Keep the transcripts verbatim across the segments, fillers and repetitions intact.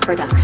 Production.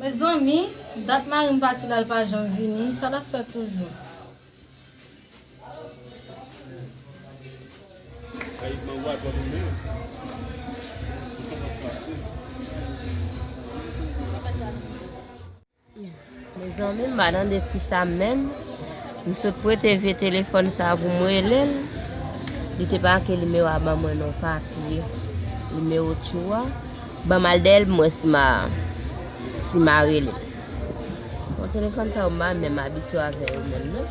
Mezanmi, dat mari m pati la, l pa janm vini. Sa l ap fè toujou? Mezanmi, m pa tande ti Sam menm. M sot prete vye telefòn sa a pou m rele l. Li te pa ke nimewo a ban mwen non, papye. Nimewo Tchou a. Ban m al dèyè l pou m wè si m a, si m a rele l. Bon, telefòn sa yo, m pa menm abitye avè yo menm, non.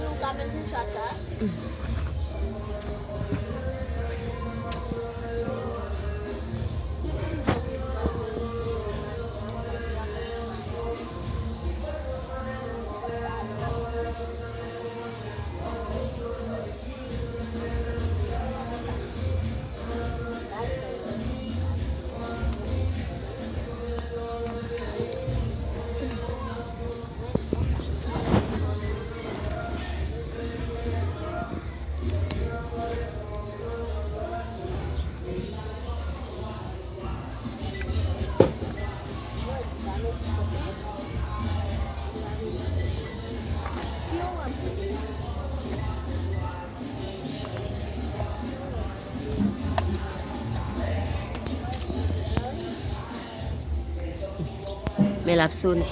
Men l ap sonnen.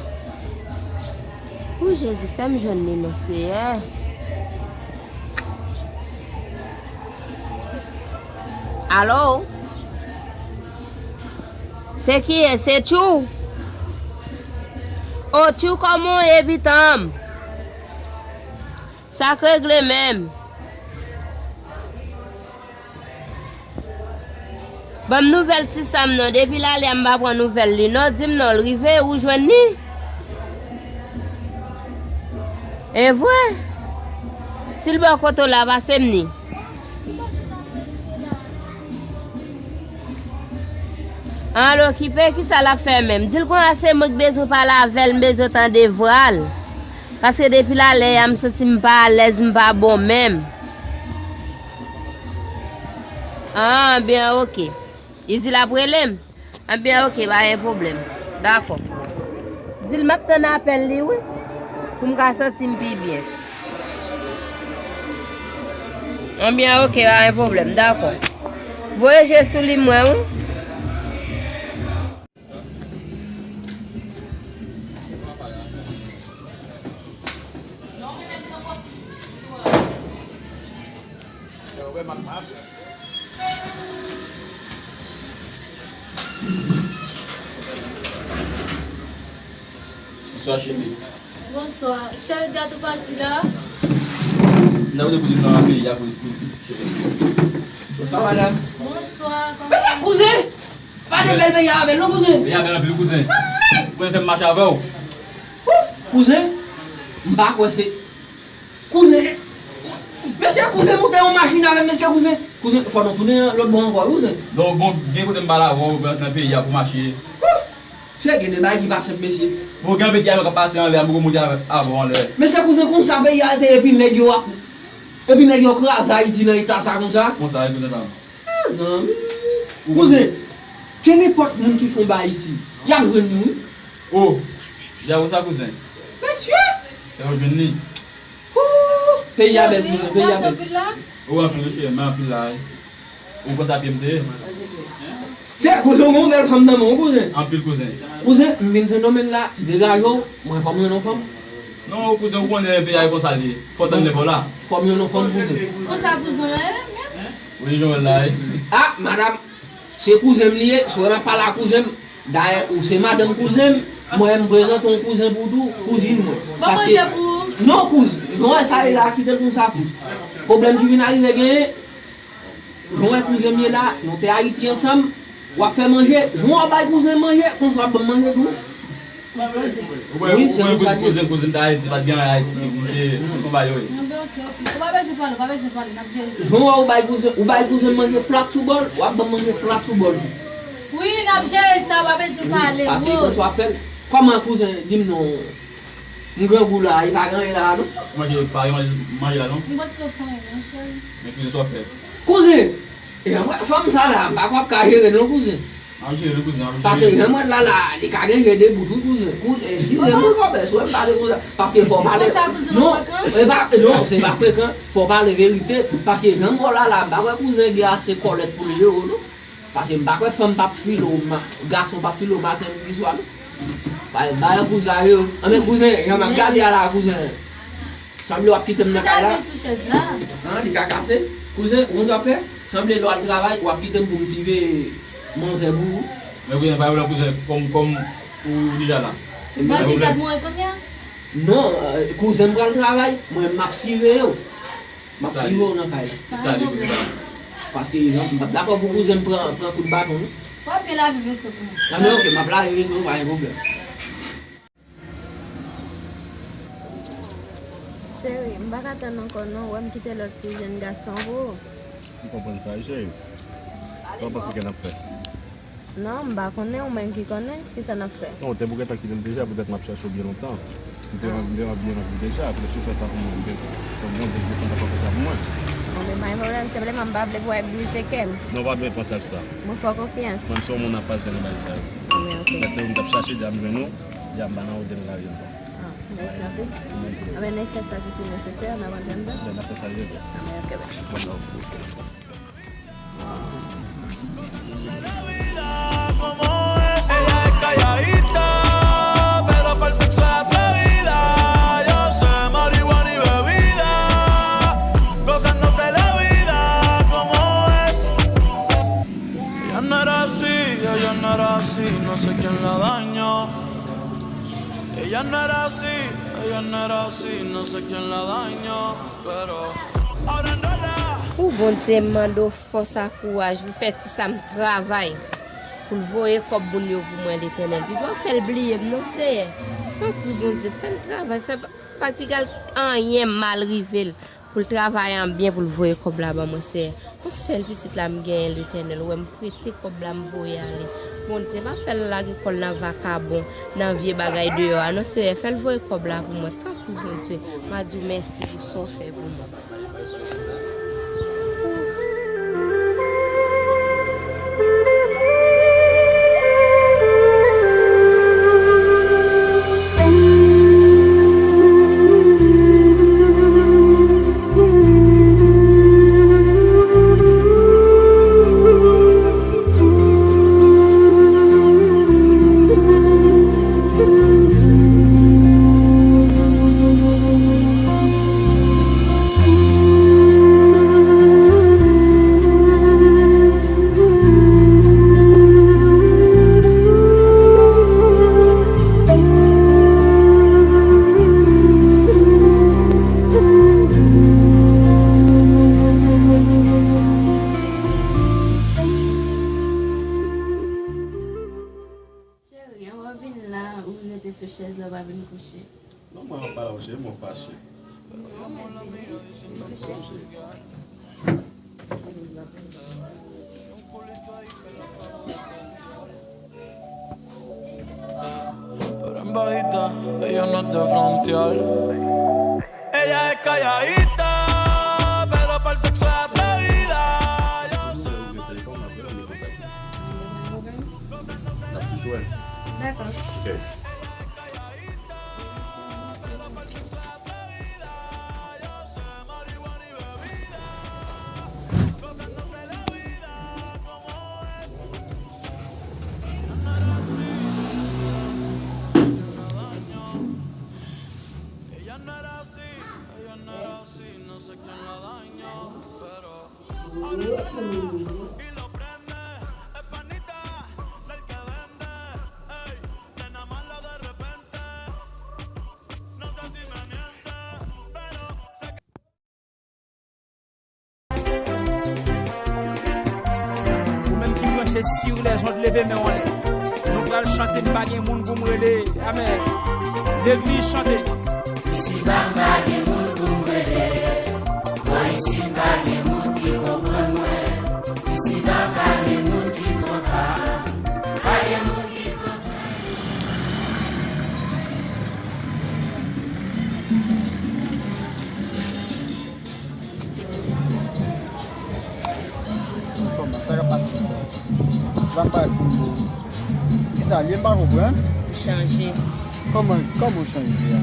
O Jezi, fè m jwenn li non, Seyè. Alo? Se kiyès? Se Tchou? O Tchou, kòman w ye, pitan m? Sa k regle menm? Ban m nouvèl ti Sam nan. Depi l ale a, m pa pran nouvèl li non. Di m non, l rive, ou jwenn li? E vre? Si l bò kote w la, pase m li. An, l okipe, kisa l ap fè menm? Di l konsa, se mwen k bezwen pale avè l, m bezwen tande vwa l. Paske depi l ale a, m santi m pa alèz, m pa bon menm. An, byen, oke. Li di l ap rele m. Anbyen, oke, pa gen pwoblèm. Dakò. Di l m ap tann apèl li, wi. Pou m ka santi m pi byen. Anbyen, oke, pa gen pwoblèm. Dakò. Voye je sou li mwen, wi. Bonswa, cheri. Bonswa. Cheri, dat ou pati la? M ta vle pou di nan peyi a pou, pou, cheri. Bonswa, madanm. Bonswa, kòman? Mesye kouzen! Pa de bèl peyi a avè l non, kouzen. Peyi a bèl anpil, kouzen. Kouzen, fè m mache avè w. Kouzen, m pa kwè se Kouzen, mesye kouzen, moute yon machin avè m, mesye kouzen. Kouzen, fò nou tounen lòt bò ankò, wi, kouzen. Donk, bon, gen kote m pale avè w nan peyi a pou mache. Mesye, gen de bagay ki pa senp, mesye. Bon, gen anpil ti avyon k ap pase anlè a, m poko monte avè, avè w anlè. Mesye kouzen, konsa peyi a te epi nèg yo ap, epi nèg yo kraze Ayiti nan eta sa konsa. Konsa, wi, kouzen pa m. Mezanmi. Kouzen, kenenpòt moun ki fè yon bagay isi, y ap jwenn nou, wi. O, jan konsa, kouzen. Mesye! Fè yo jwenn li. Ooh! Peyi a bèl, kouzen, peyi a bèl. Ou anpil, wi, cheri, men anpil la, wi. Ou konsa pye m te ye. Chè, kouzen, ou gen yon bèl fanm nan men w, kouzen. Anpil, kouzen. Kouzen, m vin Sendomeng la, degaje w, mwen fò m jwenn yon fanm. Non, kouzen, ou konnen peyi a e konsa li ye. Fò w tann lè pa w la. Fò m jwenn yon fanm, kouzen. Konsa kouzen w la ye menm? Wi, jwenn w la ye. Ah, madanm, se kouzen m li ye, si w wè m ap pale a kouzen m, dayè, ou se madanm kouzen m, mwen, m prezante yon kouzen pou tou, kouzin mwen. Paske, non, kouzen, jan w wè sa ye la, kite l konsa, kouzen. Pwoblèm ki vin arive genyen, jan w wè kouzen m ye la, nou te Ayiti ansanm, w ap fè manje, jan w bay kouzen manje, konsa w ap ban m manje tou. Ou wè, wi, ou se wè konsa kouzen, kouzen, kouzen ta Ayiti, pa t gen anyen Ayiti, ou te konba yo ye. Ou pa bezwen pale, ou pa bezwen pale, n ap jere sa. Jan w wè ou bay kouzen, ou bay kouzen manje plat sou bòl, w ap ban m manje plat sou bòl tou. Wi, n ap jere sa, ou pa bezwen pale. Paske konsa w ap fè l. Kòman kouzen, di m non, m grangou la, e pa gen anyen la non. Manje, pa gen manje, manje la non. M potko fè anyen non, cheri. Men kouzen, sa w ap fè? Kouzen! E, fanm sa la, m pa kwè ap ka jere non, kouzen. Ap jere, kouzen, ap jere. Paske jan m wè l la la, li ka gen je de bout, wi, kouzen. Kouzen, eskize m, wi, kòmès, wè m pale konsa. Paske fò w pale. Non, e pa, non, se pa frekan. Fò w pale verite. Paske jan m wè w la la, m pa kwè kouzen gen ase kòlèt pou l jere w, non. Paske m pa kwè fanm p ap file w, ma-, gason p ap file w maten, midi, swa, non. Bay, bay kouzen yo. Anben, kouzen, jan m ap gade a la, kouzen. Sanble w ap kite m nan kay la. Chita byen sou chèz la. An, li ka kase. Kouzen, ou konn sa w ap fè? Sanble lè w al travay, w ap kite m pou m siveye manzè pou ou. Men kouzen, pa gen pwoblèm kouzen, kòm, kòm ou deja la. Bodyguard mwen kounye a? Non, eh, kouzen m pral travay, mwen m ap siveye w. M ap siveye w nan kay la. Sa li kouzen pa. Paske jan, m p ap dakò pou kouzen m pran, pran kout baton, non. W ap byen lave veso pou mwen. Anben, ok, m ap lave veso, pa gen pwoblèm. Cheri, m pa ka tann ankò non, wè m kite lòt ti jèn gason pou ou. M konprann sa wi, cheri. Sa w panse ke n ap fè? Non, m pa konnen, ou menm ki konnen, kisa n ap fè? Non, ou te pou gentan kite l deja, poutèt m ap chèche w byen lontan. M te, m te byen anvi deja, apre si w fè sa pou mwen, m te, se Bondye ki desann ta fè sa pou mwen. Bon, men pa gen pwoblèm, senpleman m pa vle pou w al brize kè m. Non, pa bezwen panse ak sa. Mwen fè w konfyans. Mwen, m se yon moun ap pase nan bagay sa yo. Anben, ok. Lè se ou m t ap chache, deja m jwenn ou, deja m pa nan wotè nan lavi ankò. Ah, mèsi anpil. Anben, n a fè sa ki pi nesesè, n ap antre anndan. N ap fè sa rive. Anben, ok, bèl. Bon, ok. Ella es calladita, pero pa'l sexo es atrevida. Yo sé marihuana y bebida, gozándose la vida como es. Ella no era así, ella no era así, no sé quién la dañó. Ella no era así, ella no era así, no sé quién la dañó, pero ahora enrola. Ou Bondye, m mande w fòs ak kouraj pou fè ti sa m travay pou l voye kòb moun yo pou mwen, Letènèl. Piga w fè l bliye m non, Seyè. Tanpri, Bondye, fè l travay, fè pa, pa piga l anyen mal rive l. Pou l travay an byen, pou l voye kòb la ban mwen, Seyè. Yon sèl pitit la m genyen, Letènèl, ou wè m prete kòb la, m voye ale. Bondye, pa fè l lage kò l nan vakabon, nan vye bagay deyò a non, Seyè. Fè l voye kòb la pou mwen, tanpri, Bondye. M a di w mèsi pou sa w fè pou mwen. Cheri, an w vin la, ou vin rete sou chèz la, ou pa vin kouche. Non, mwen pa la, cheri, mwen fache. Pero en bajita, ella no es de frontear. Ella es calladita, pero pa'l sexo es atrevida. Yo sé. Dakò. Ok. Se si w lèzon leve men w anlè. Nou pral chante, m pa gen moun pou m rele. Amèn. Legliz chante. Isi pa m pa gen moun pou m rele. Mwen isi m pa gen moun ki konprann mwen. Isi pa m pa gen moun ki konprann. Pa gen moun ki konprann. Kòman, sa k ap pase? Sa m pa konprann. Kisa l ye, m pa konprann. Chanje. Kòman, kòman w chanje a?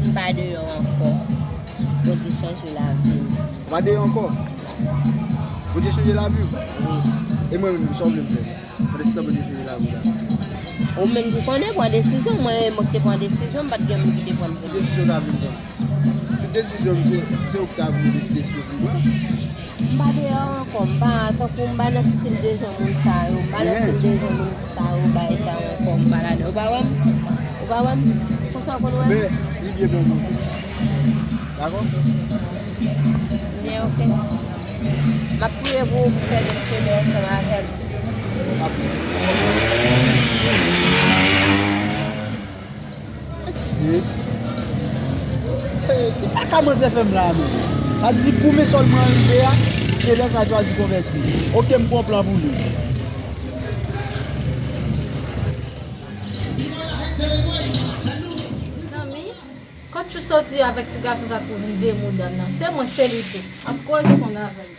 M pa deyò ankò. Bondye chanje lavi m. Ou pa deyò ankò? Bondye chanje lavi w? Wi. E mwen menm, sa w vle m fè? Pandan se tan Bondye chanje lavi w la. Ou menm ki konnen, pran desizyon. Mwen, mwen ki te pran desizyon, m pa t gen moun ki te pran pou mwen. Desizyon w ta vle pran. Tout desizyon m se, se ou ki ta vle desizyon pou mwen. M pa deyò ankò, m pa, tankou m pa nan stil de jan moun sa yo, m pa nan stil de jan moun sa yo, bagay sa yo ankò, m pa ladan. Ou pa wè m? Ou pa wè m? Konsa w konn wè m? Men, li byen bon moun. Dakò? Men, oke. M ap priye pou ou, pou fè bèl chemen ansanm avè m. Mesye. Hey, ki kaka manzè fè m la menm? Sa di pou men sòl mwen rive a, se lè sa chwazi konvèti. Oke, m pran plan pou li. Mezanmi, kot ou soti avèk ti gason sa pou rive mouda m nan? Se mwen, se li tou. M ap koresponn avè l.